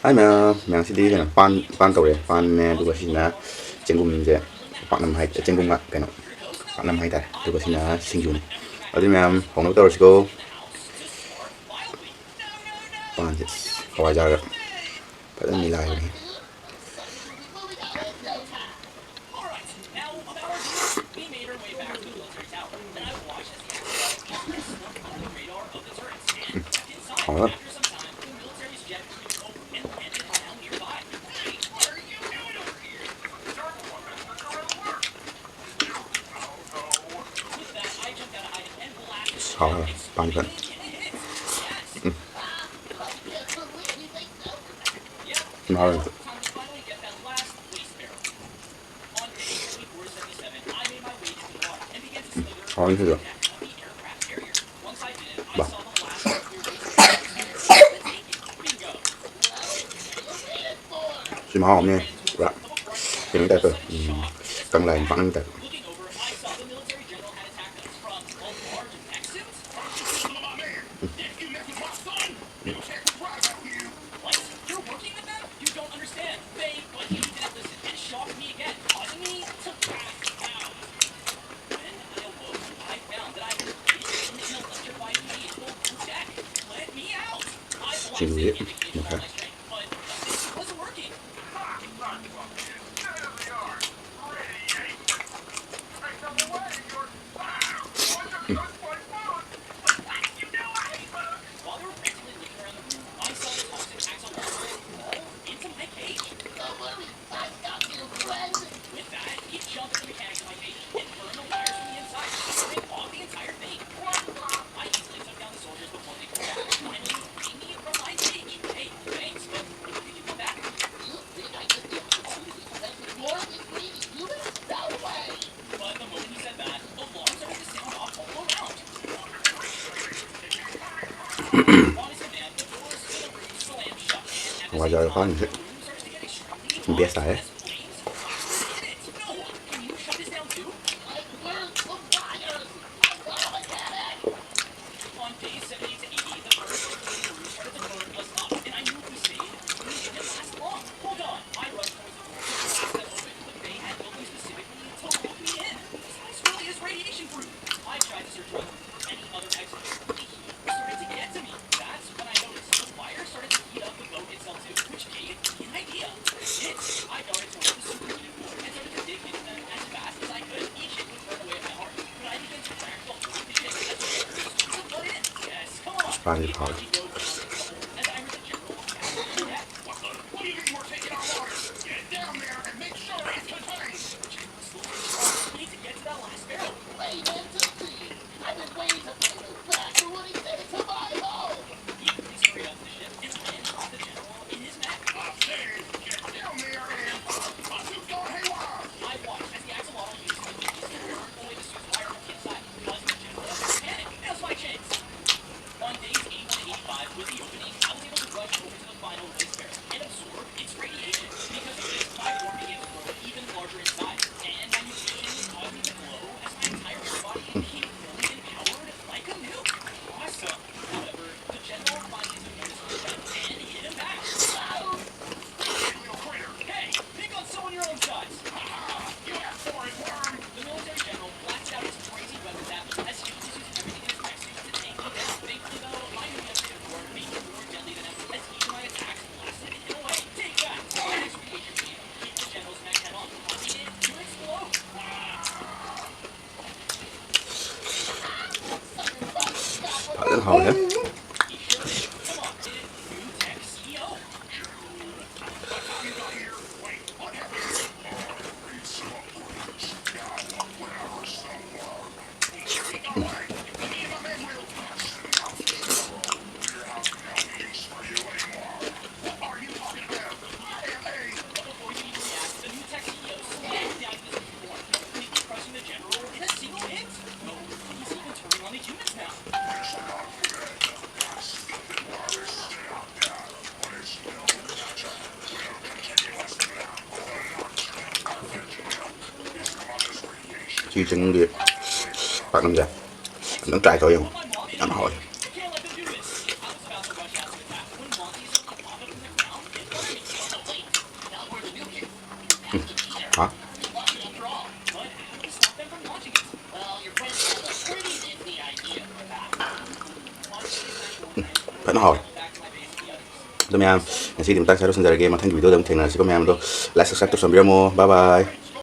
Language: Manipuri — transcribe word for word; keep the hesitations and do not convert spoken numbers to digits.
ꯑꯩ ꯃꯌꯥꯝ ꯃꯌꯥꯝꯁꯤꯗꯤ ꯀꯩꯅꯣ, ꯄꯥꯟ, ꯄꯥꯟ ꯇꯧꯔꯦ, ꯄꯥꯟꯅꯦ, ꯑꯗꯨꯒ ꯁꯤꯁꯤꯅ ꯆꯦꯡꯒꯨꯝꯁꯦ, ꯄꯥꯛꯅꯝ ꯍꯥꯏ, ꯆꯦꯡꯒꯨꯝꯒ ꯀꯩꯅꯣ, ꯄꯥꯛꯅꯝ ꯍꯥꯏꯇꯥꯔꯦ, ꯑꯗꯨꯒ ꯁꯤꯅ ꯁꯤꯡꯖꯨꯅꯤ꯫ ꯑꯗꯨ ꯃꯌꯥꯝ ꯍꯧꯅꯕ ꯇꯧꯔꯁꯤꯀꯣ꯫ ꯄꯥꯟꯁꯦ ꯍꯋꯥꯏꯖꯥꯔꯒ ꯐꯖꯅ ꯃꯤꯂꯥꯏꯕꯅꯤ꯫ ꯍꯥꯎꯔꯦ꯫ ꯍꯥꯎꯔꯦ ꯄꯥꯟ ꯐꯖꯅ꯫ ꯎꯝ꯫ ꯍꯥꯎꯔꯦ꯫ ꯍꯥꯎꯔꯅꯤ ꯁꯤꯁꯨ꯫ ꯕꯥ꯫ ꯁꯤ ꯃꯍꯥꯎ ꯑꯃꯅꯦ꯫ ꯄꯨꯔꯥ ꯀꯩꯅꯣ ꯇꯥꯏꯞ ꯇꯧꯋꯦ꯫ ꯎꯝ, ꯀꯪꯂꯥꯒꯤ ꯄꯥꯛꯅꯝ ꯇꯥꯏꯞ꯫ ꯁꯤꯡꯖꯨꯁꯤ ꯃꯨꯛꯈꯥꯏ꯫ ꯍꯋꯥꯏꯖꯥꯔ ꯈꯥꯡꯁꯦ ꯕꯦꯁ ꯇꯥꯔꯦ꯫ ꯄꯥꯟꯁꯦ ꯐꯥꯎꯔꯦ꯫ ꯐꯖꯅ ꯍꯥꯎꯔꯦ꯫ ꯁꯤ ꯆꯤꯡꯒꯤ ꯄꯥꯛꯅꯝꯁꯦ ꯑꯝꯇꯪ try ꯇꯧꯔ ꯌꯦꯡꯉꯣ, ꯌꯥꯝ ꯍꯥꯎꯋꯦ꯫ ꯎꯝ꯫ ꯍꯥ? ꯎꯝ꯫ ꯐꯖꯅ ꯍꯥꯎꯋꯦ꯫ ꯑꯗꯣ ꯃꯌꯥꯝ, ꯉꯁꯤꯗꯤ ꯃꯇꯥꯡ ꯁ꯭ꯋꯥꯏꯗ ꯂꯣꯏꯁꯤꯟꯖꯔꯒꯦ꯫ ꯃꯊꯪꯒꯤ video ꯗ ꯑꯃꯨꯛ ꯊꯦꯡꯅꯔꯁꯤꯀꯣ ꯃꯌꯥꯝ꯫ ꯑꯗꯣ like, subscribe ꯇꯧꯁꯟꯕꯤꯔꯝꯃꯣ꯫ Bye bye꯫